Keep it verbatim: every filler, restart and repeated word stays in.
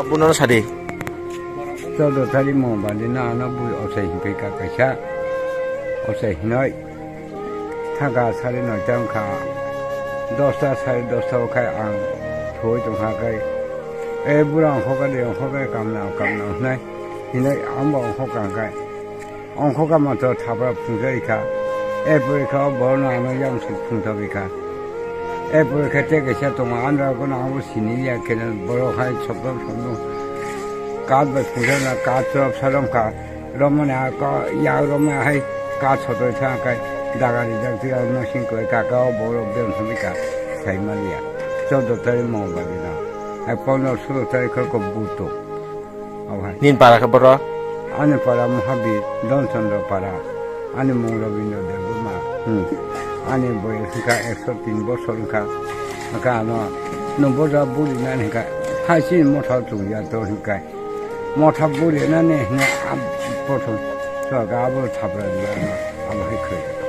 Buno sadi. Chaudo tari mo badi na ano bui ochai hinpai ka kaisa. Ochai hinoi. Thangka sari noita wngkha. Dosta sari dosta o khai ang thoi tongkha kai. E bura ongkho ka de ongkho ka kamna kamna hnai. Hinoi amba ongkho ka kai. Ongkho kama to thapra phungjai kha. Erpore kha o borok no ano yang suk phungthagwi kha. Erpore kha tei kaisa tongo, andra kono abo sini ya khe borok hai sopro sopro kath bai phungjak na kath chwrap salam kha. Romani a ka ya romani hai kath sotoi tha kai daga rijak twi ano sing koi kaka o borok ben thangwi kha sai maliya. Chaudo tarik Mongolbar dino. Hai pondro sulo tarik kho ko buto. Abo hai. Nini para khe boro? Ani para Mahabir, Don Chandra para. Ani mung Rabindra Debbarma. Hmm. Ani boyos wngkha ekso tin bosor wngkha. Wngkha ano, nwng boja buri nani wngkha. Hai chini motha chwng ya to wngkha. Motha buri nani hwnwi a-, prothom chwraga abo thapra rwya ano, abo hai khlai.